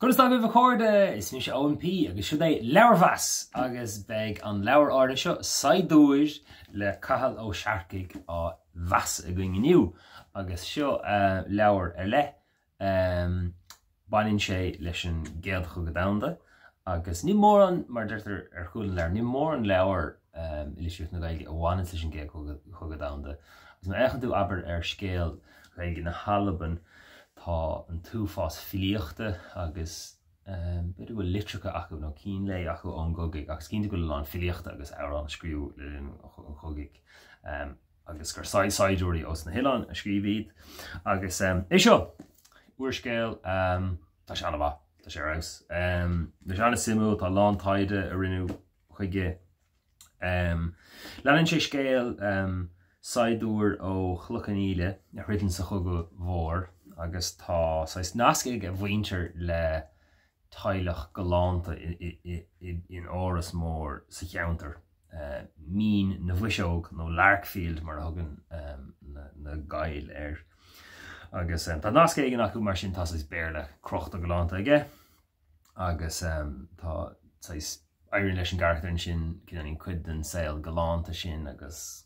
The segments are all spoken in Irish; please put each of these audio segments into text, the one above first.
Conas tá agaibh a chairde? Is mise Eoin P agus seo é Leabharmheas agus beidh an leabhar áirithe seo, Saighdiúir le Cathal Ó Searcaigh á mheas againn inniu agus seo leabhar ar leith. Baineann sé leis an gCéad Chogadh Domhanda agus níl mórán, mar a deirtear ar chúl an leabhair, níl mórán leabhar i litríocht na Gaeilge a bhaineanns leis an gCéad Chogadh Domhanda. Agus má fhéachann tú, abair, ar scéal Ghaeilge na hAlban, tá an t-uafás filíochta agus b'fhéidir go bhfuil litreacha acu nó cinn lae acu ón gcogadh ach is cinnte go bhfuil a lán filíochta agus amhrán a scríobhadh le linn an chogaidh. agus gur saighdiúirí ós na hoileáin a scríobh iad. Agus é seo, úrscéal, tá sé an-mhaith, tá sé ar fheabhas. Tá sé an-suimiúil, tá a lán taighde a rinneadh chuige. Leanann sé scéal saighdiúir ó Chloich Cheann Fhaola a throideann sa Chogadh Mhór agus tá saghas nasc ag a mhuintir le teaghlach galánta in áras mór sa cheantar. Mín na bhFuiseog, nó Larkfield mar a thugann na Gaill air. Agus tá nasc éigin acu, mar sin tá saghas Béarla crochta galánta aige agus tá saghas, éiríonn leis an gcarachtar ansin cineáilín cuid den saol galánta sin agus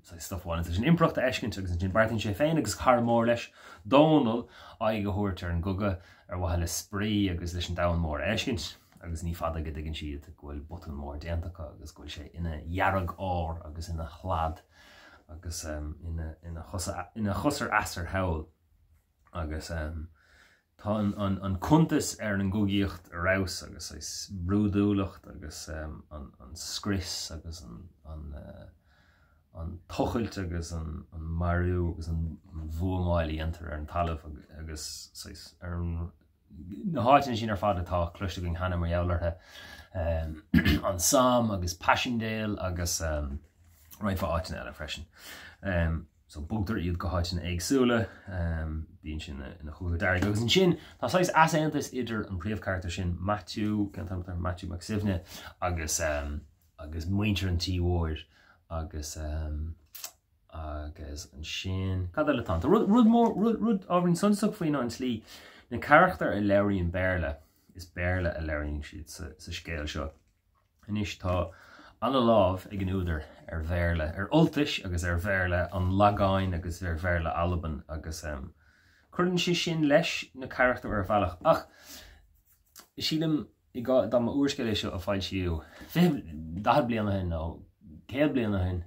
saghas stuff a bhaineann leis an impireacht a fheiscint agus ansin beartaíonn sé féin agus cara mór leis, Dónal, aghaidh a thabhairt ar an gcogadh ar mhaithe le spraoi agus leis an domhan mór a fheiscint. agus ní fada go dtuigeann siad go bhfuil botún mór déanta acu agus go bhfuil sé ina dhearg-ár agus ina shlad agus ina chos ar easair thall. Agus tá an cuntas ar an gcogaíocht ar fheabhas agus saghas brúidiúlacht agus an scrios agus an tochailt agus an marú agus an bhuamáil a dhéantar ar an talamh agus saghas ar an na háiteanna sin ar fad atá cloiste againn cheana mar gheall orthu, an Somme agus Passchendaele agus roinnt mhaith áiteanna eile freisin. So bogtar iad go háiteanna éagsúla, bíonn sin ina chogadh dearg. Agus ansin tá saghas easaontas idir an príomhcharachtar sin, Maitiú, cén t-ainm atá air, Maitiú Mac Suibhne, agus agus muintir an tí mhóir agus Agus ansin, cad eile atá ann? Tá rud, rud mór, rud, rud ábhairín suntasach faoi ná an tslí, na carachtair a labhraíonn Béarla, is Béarla a labhraíonn siad sa, sa scéal seo. Anois tá ana-lámh ag an údar ar Bhéarla, ar Ultais agus ar Bhéarla an Lagáin agus ar Bhéarla Alban agus um, cuireann sé sin leis na carachtair ar bhealach. Ach sílim I gcás, dá mba úrscéal é seo a foilsíodh 20, 40 bliain ó shin nó 100 bliain ó shin,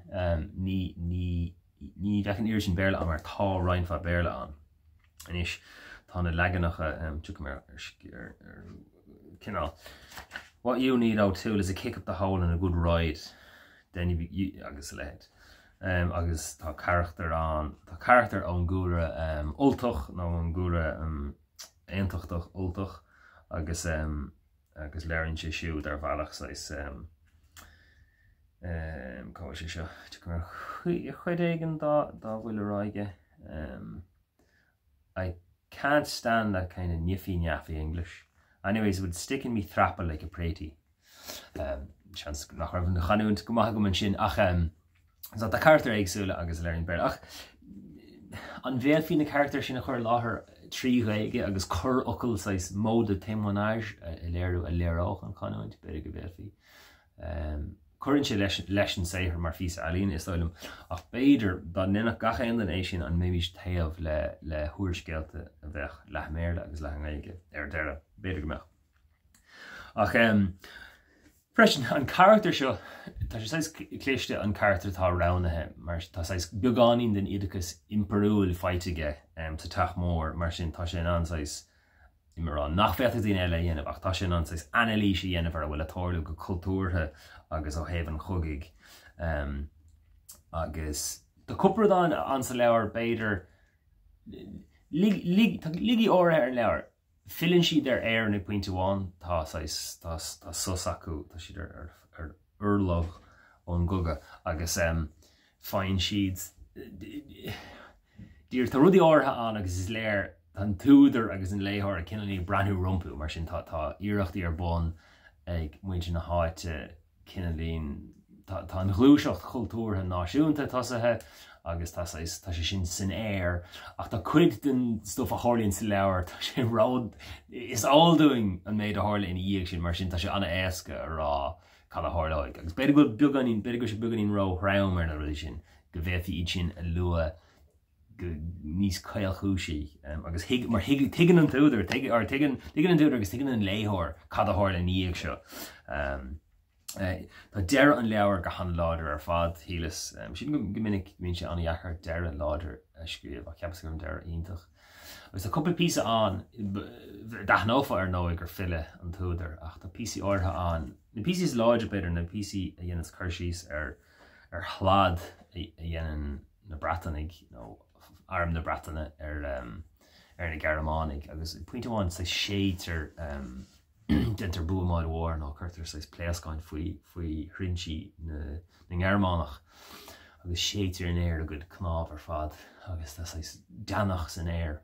ní, ní, ní bheadh an oiread sin Béarla ann mar tá roinnt mhaith Béarla ann. Anois, tá na leaganacha, tiocfaidh mé ar, ar, ar cineál, What you need, O'Toole, is a kick up the hole and a good ride. Then you be, you, agus a leithéid. Um, agus tá carachtar ann, tá carachtar ón gcúlra um, Ultach nó ón gcúlra um, aontachtach Ultach agus agus labhraíonn sé siúd ar bhealach saghas cá bhfuil sé seo tiocfaidh mé ar chuid éigin dá dá bhfuil á rá aige I can't stand that kind of niffy naffy English. Anyways, it would stick in me thrappa like a pratie. Seans nach raibh an chanúint go maith agam ansin ach so tá carachtair éagsúla agus a labhraíonn Béarla ach an bhféadfaí na carachtair sin a chur i láthair trí Ghaeilge agus corrfhocal saghas mot de témoignage a léiriú a léireodh an chanúint, b'fhéidir go bhféadfaí. Cuireann sé leis leis an saothar mar phíosa ealaíne is dóigh liom ach b'fhéidir dá ndéanfadh gach aon duine é sin an mbeimis taobh le le húrscéalta a bheadh leath i mBéarla agus leath i nGaeilge ar deireadh, b'fhéidir go mbeadh. Ach freisin, an carachtar seo, tá sé saghas cliste an carachtar atá roghnaithe mar tá saghas beagáinín den oideachas impiriúil faighte aige sa teach mór, mar sin tá sé in ann saghas, níl mé ag rá nach bhféadfadh daoine eile a dhéanamh, ach tá sé in ann saghas anailís a dhéanamh ar a bhfuil ag tarlú go cultúrtha agus ó thaobh an chogaidh. Agus tá cúpla rud ann sa leabhar, b'fhéidir, tá laigí áirithe ar an leabhar. Filleann siad ar Éirinn ag pointe amháin, tá saghas, tá, tá sos acu, tá siad ar, ar, ar orlach ón gcogadh agus faigheann siad, díreach, tá rudaí áirithe ann agus is léir, tá an t-údar agus an léitheoir ag cineál ag breathnú rompu, mar sin tá, tá iarrachtaí ar bun ag muintir na háite cineáilín. Tá an ghluaiseacht chultúrtha náisiúnta tosaithe agus tá saghas, tá sé sin san aer ach tá cuid den stuif a tharlaíonn sa leabhar, tá sé ró, is eol dúinn an méid a tharla ina dhiaidh sin, mar sin tá sé an-éasca a rá cad a tharlóidh. Agus b'fhéidir go bhfuil beagáinín, b'fhéidir go bhfuil sé beagáinín ró-throm ar na rudaí sin, go bhféadfaí iad sin a lua go níos caolchúisí agus thuig, mar thuig, tuigeann an t-údar, tuig, or tuigeann, tuigeann an t-údar agus tuigeann an léitheoir cad a tharla ina dhiaidh seo. Tá deireadh an leabhair go han-láidir ar fad, shíleas. Sílim go go minic go mbíonn sé an-dheacair deireadh láidir a scríobh ach cheapas go raibh an deireadh iontach. Agus tá cúpla píosa ann, d'aithneofá ar ndóigh gur file an t-údar ach tá píosaí áirithe ann, na píosaí is láidre b'fhéidir, na píosaí a dhéananns cur síos ar ar shlad a dhéanann na Breatanaigh nó arm na Breataine ar ar na Gearmánaigh agus ag pointe amháin saghas séidtear déantar buamáil mhór nó cuirtear saghas pléascáin faoi faoi thrinsí na na nGearmánach agus séidtear in aer a gcuid cnámh ar fad agus tá saghas deannach san aer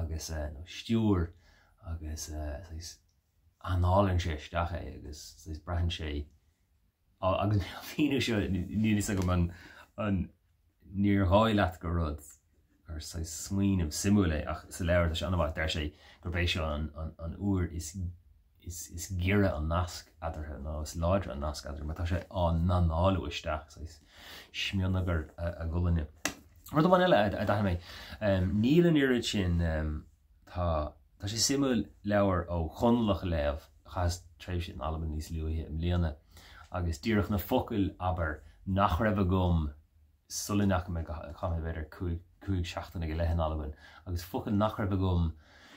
agus nó stiúir agus saghas análann sé isteach é agus saghas braitheann sé Agus an mhíniú seo, níl fhios agam an, an, níor dhóigh leat gur rud, gur saghas smaoineamh suimiúil é ach sa leabhar tá sé an-mhaith, deir sé gurb é seo an, an, an uair is, is, is giorra an nasc eatarthu nó is láidre an nasc eatarthu mar tá sé á n-análú isteach, saghas smionagar a, a gcolainne. Rud amháin eile a, a d'aithin mé, níl an oiread sin, Tá tá sé suimiúil leabhar ó Chonallach a léamh, chaitheas tréimhse in Albain níos luaithe i mbliana, agus díreach na focail, abair, nach raibh agam sula ndeachaigh mé go, chaith mé b'fhéidir 5 seachtaine go leith in Albain, agus focail nach raibh agam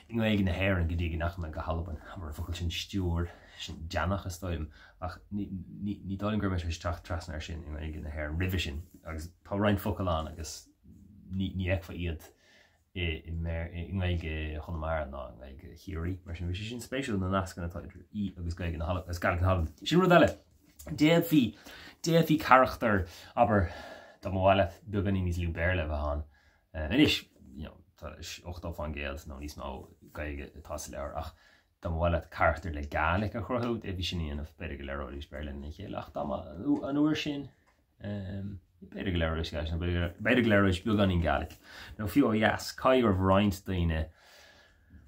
i nGaeilge na hÉireann go dtí go ndeachaigh mé go hAlbain, abair an focal sin stiúir, sin deannach is dóigh liom, ach ní ní ní dóigh liom go raibh mé tar éis teacht trasna air sin i nGaeilge na hÉireann roimhe sin, agus tá roinnt focal ann agus ní ní fheicfeá iad i nGaeilge Chonamara ná i nGaeilge Chiarraí. Mar sin, bhí sé sin spéisiúil na nascanna atá idir í agus Gaeilge na hAlban, agus Gaeilge na hAlban. Sin rud eile. D'fhéadfaí, d'fhéadfaí carachtar, abair, dá mba mhaith leat beagáinín níos lú Béarla a bheith ann. Anois, you know, tá 80% nó níos mó Gaeilge atá sa leabhar ach dá mba mhaith leat carachtar le Gaelic a chruthú, d'fhéadfaí sin a dhéanamh, b'fhéidir go labhróidís Béarla lena chéile ach dá mba an uair sin, B'fhéidir go labhróidís Gaeilge nó b'fhéidir go labhróidís beagáinín Gaelic. Nó fiú ó dheas, caithfidh go raibh roinnt daoine,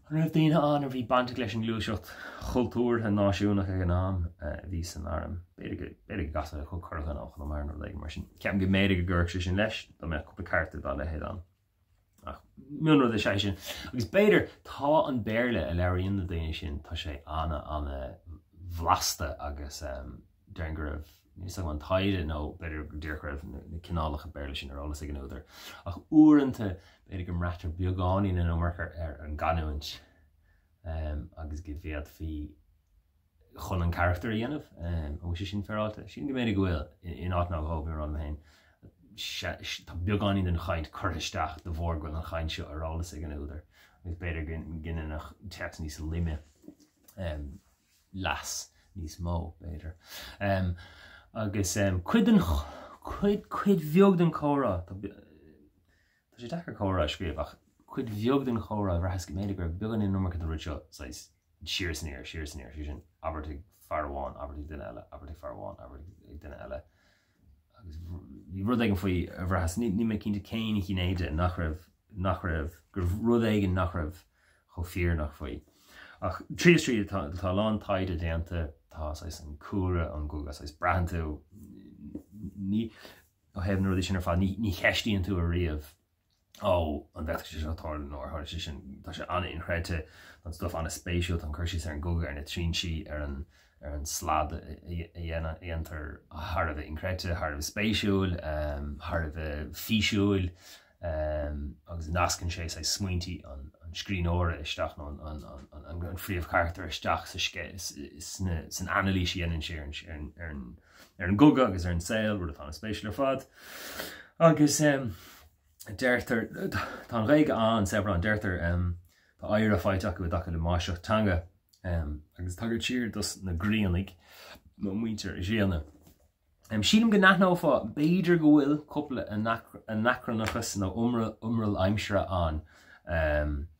an raibh daoine ann a bhí bainteach leis an ngluaiseacht chultúrtha náisiúnach ag an am a bhí san arm? B'fhéidir go, b'fhéidir go gcasfá le corrdhuine ó Chonamara nó rud éigin mar sin. Ceapaim go mb'fhéidir go gcuirfeadh sé sin leis dá mbeadh cúpla carachtar dá leithéid ann. Ach mionrud is ea é sin. Agus b'fhéidir, tá an Béarla a labhraíonn na daoine sin, tá sé ana, ana bhlasta agus déarfainn go raibh, níl fhios agam an taighde nó b'fhéidir go díreach go raibh na cineálacha Béarla sin ar eolas ag an údar. Ach uaireanta, b'fhéidir go mbraitear beagáinín an iomarca ar an gcanúint agus go bhféadfaí, chun an carachtar a dhéanamh. An bhfuil sé sin féaráilte? Sílim go mb'fhéidir go bhfuil, in áit nó dhó, bhí mé ag rá liom féin, tá beagáinín den chaint curtha isteach de bharr go bhfuil an chaint seo ar eolas ag an údar agus b'fhéidir go ngineann téacs níos loime leas níos mó, b'fhéidir. Agus cuid den, cuid, cuid bheag den chomhrá, tá sé deacair comhrá a scríobh ach cuid bheag den chomhrá, bhraitheas go mb'fhéidir go raibh beagáinín an iomarca den rud seo, saghas, siar is aniar, siar is aniar, sé sin, abairt ag fear amháin, abairt ag duine eile, abairt ag fear amháin, abairt ag duine eile. Agus bhí rud éigin faoi a bhraitheas, níl mé cinnte cén ghné de nach raibh, nach raibh, go raibh rud éigin nach raibh chomh fírinneach faoi. Ach tríd is tríd, tá, tá a lán taighde déanta, tá saghas an cúlra, an cogadh, saghas braitheann tú, ní, ó thaobh na rudaí sin ar fad, ní, ní cheistíonn tú ariamh ó, an bhféadfadh sé seo tarlú nó ar tharla sé sin, tá sé an-inchreidte, tá an stuif an-spéisiúil, tá an cur síos ar an gcogadh, ar na trinsí, ar an ar an slad a dhéantar thar a bheith inchreidte, thar a bheith spéisiúil, thar a bheith físiúil agus nascann sé saghas smaointí an scríbhneora isteach nó an phríomhcharachtar isteach sa san anailís a dhéanann sé ar an ar an gcogadh agus ar an saol, rud atá an-spéisiúil ar fad. Agus deirtear, tá an Ghaeilge an-saibhir ann, deirtear tá oidhre faighte acu i dtaca le máistreacht teanga agus tagairt siar dos na Griannaigh nó muintir Ghrianna. Sílim go n-aithneofá, b'fhéidir go bhfuil cúpla anacronachas nó iomrall aimsire ann,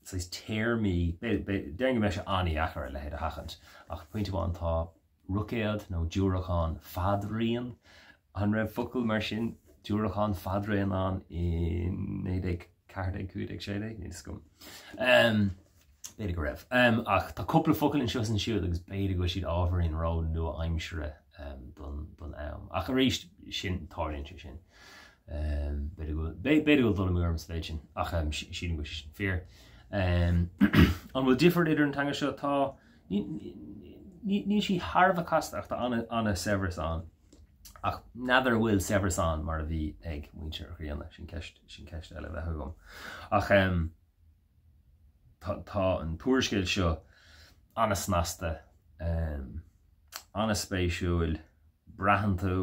saghas téarmaí, déarfainn go mbeadh sé an-dheacair a leithéid a sheachaint, ach pointe amháin tá. Roicéad nó diúracán fadraoin. An raibh focal mar sin, diúracán fadraoin ann i 1914, 15, 16? Níl fhios agam. B'fhéidir go raibh. Ach tá cúpla focal anseo is ansiúd agus b'fhéidir go bhfuil siad ábhairín ró-nua-aimseartha don am. Ach arís, sin, tarlaíonn sé sin. B'fhéidir go bhfuil, b'fhéidir go bhfuil dul amú orm sa mhéid sin, ach sílim go bhfuil sé sin fíor. An bhfuil difear idir an teanga seo? Tá, níl sí thar a bheith casta ach tá an-saibhreas ann. Ach n'fheadar an bhfuil saibhreas ann mar a bhí ag muintir Ghrianna, sin ceist, sin ceist eile a bheadh agam. Ach tá an t-úrscéal seo an-snasta, an-spéisiúil, braitheann tú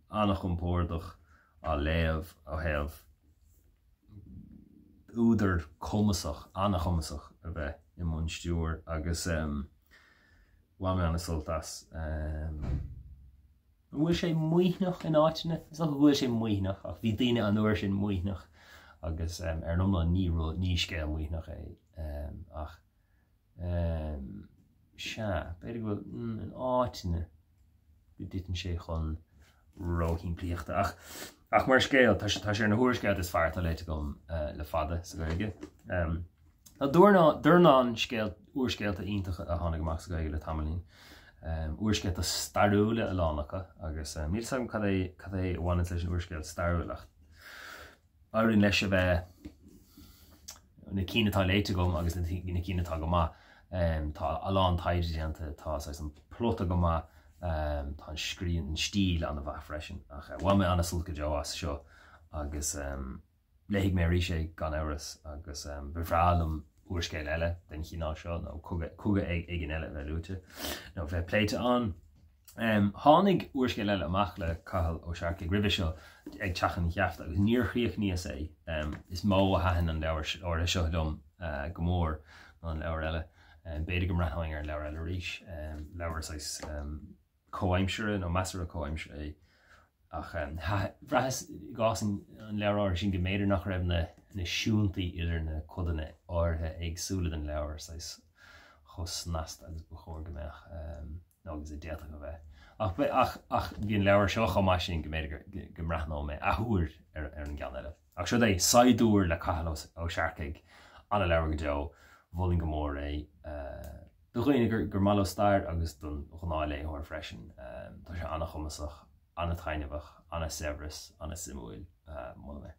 an-chompordach á léamh ó thaobh údar cumasach, an-chumasach a bheith i mbun stiúir agus bhain mé an-sult as. An bhfuil sé maoithneach in áiteanna? Is dócha go bhfuil sé maoithneach ach bhí daoine an uair sin maoithneach agus ar an iomlán ní rud, ní scéal maoithneach é ach sea, b'fhéidir go bhfuil, in áiteanna go dtiteann sé chun róshimplíochta ach ach mar scéal tá sé tá sé ar na húrscéalta is fearr atá léite agam le fada sa Ghaeilge. Tá dornán scéal, úrscéalta iontacha a tháinig amach sa Ghaeilge le tamaillín. Úrscéalta stairiúla a lán acu agus níl 'fhios agam cad é cad é a bhaineanns leis an úrscéal stairiúil ach éiríonn leis a bheith na cinn atá léite agam agus na cinn atá go maith tá a lán taighde déanta, tá saghas an plota go maith, tá an scrín, an stíl an-mhaith freisin ach bhain mé an-sult go deo as seo agus Léifidh mé arís é gan amhras agus ba bhreá liom úrscéal eile den chineál seo nó cogadh éigin eile a bheith luaite nó a bheith pléite ann. Tháinig úrscéal eile amach le Cathal Ó Searcaigh roimhe seo, Ag Teach an Gheafta, agus níor chríochnaíos é. Is mó a thaitin an leabhar áirithe seo liom go mór ná an leabhar eile. B'fhéidir go mbreathnóinn ar an leabhar eile arís. Leabhar saghas comhaimseartha nó measartha comhaimseartha é ach bhraitheas i gcás an leabhair áirithe sin go mb'fhéidir nach raibh na na siúntaí idir na codanna áirithe éagsúla den leabhar saghas chomh snasta agus ba chóir go mbeadh nó agus a d'fhéadfadh a bheith. Ach ach ach bhí an leabhar seo chomh maith sin go mb'fhéidir go mbreathnóidh mé athuair ar ar an gceann eile. Ach seo é, Saighdiúir le Cathal Ó Searcaigh, an-leabhar go deo, mholfainn go mór é do dhaoine gur maith leo stair agus don ghnáthléitheoir freisin. Tá sé an-chumasach, an-taitneamhach, an-saibhreas, an-suimiúil, molaim é.